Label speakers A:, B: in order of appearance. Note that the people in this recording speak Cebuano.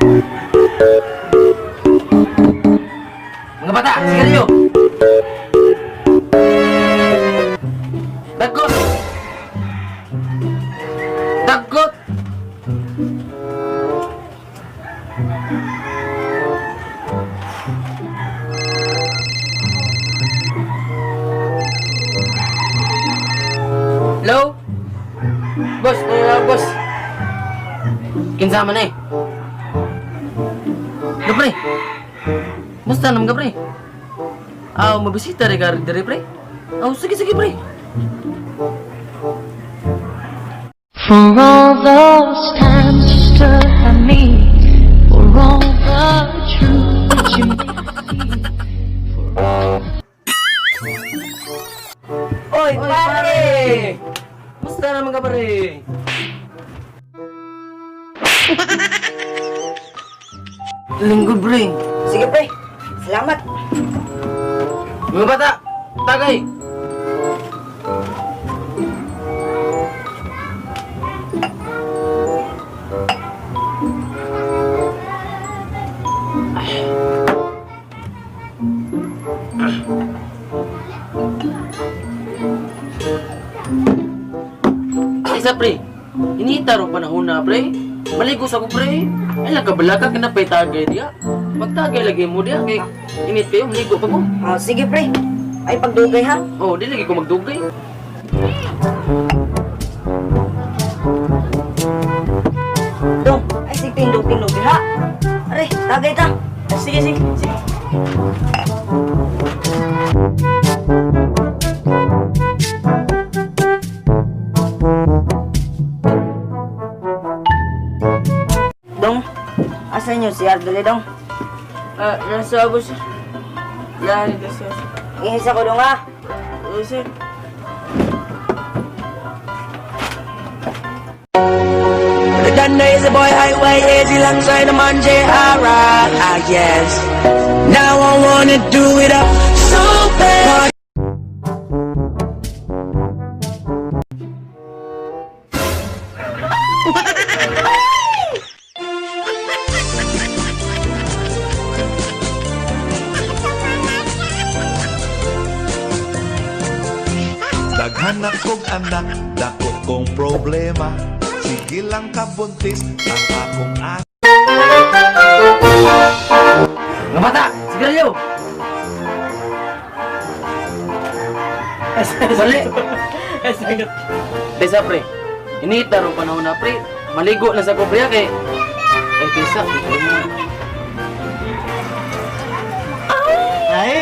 A: Mga bata, sigarilyo! Dagkot! Dagkot! Hello? Boss, boss. Kinsa man eh? Gapre. Musta naman ka, pre? Ah, mabisita rin ka diri, pre. Oh, sige, sige, pre.
B: For all those times you stood by me, for all the truth that you made me see.
A: Oy, pare! Musta naman ka, pare? Linggo, pre.
C: Sige, pre. Salamat.
A: Mga bata, tagay! Isa pre, iniita ro panahon na pre. Maligo sa ko pre. Ay lagabala ka kinapay tagay diya. Pagtagay lagi mo diya kay init kayo maligo pa ko.
C: Oh, sige, pre. Ay, pagdugay ha.
A: Oh, di lagi ko magdugay.
C: Dong, ay sige tindog-tindog ha. Are, tagay ta. Ay, sige, sige, sige. Dong, asan yung si Ardali, dong?
D: Ah, nasa abo sir. Lahat ito sir.
C: Ihisa ko, dong, ha?
D: Oo sir.
E: Done is a boy highway, easy lang sa'yo naman JR. Ah, yes. Now I wanna do it up so bad.
F: Daghan na kong anak, dako kong problema. Sige lang kabuntis ang akong asa.
A: Mga bata, sigarilyo! Bali! Tesa pre, iniita ro panahon na pre. Maligo na sa ko pre kay. Ay tesa.
D: Ay!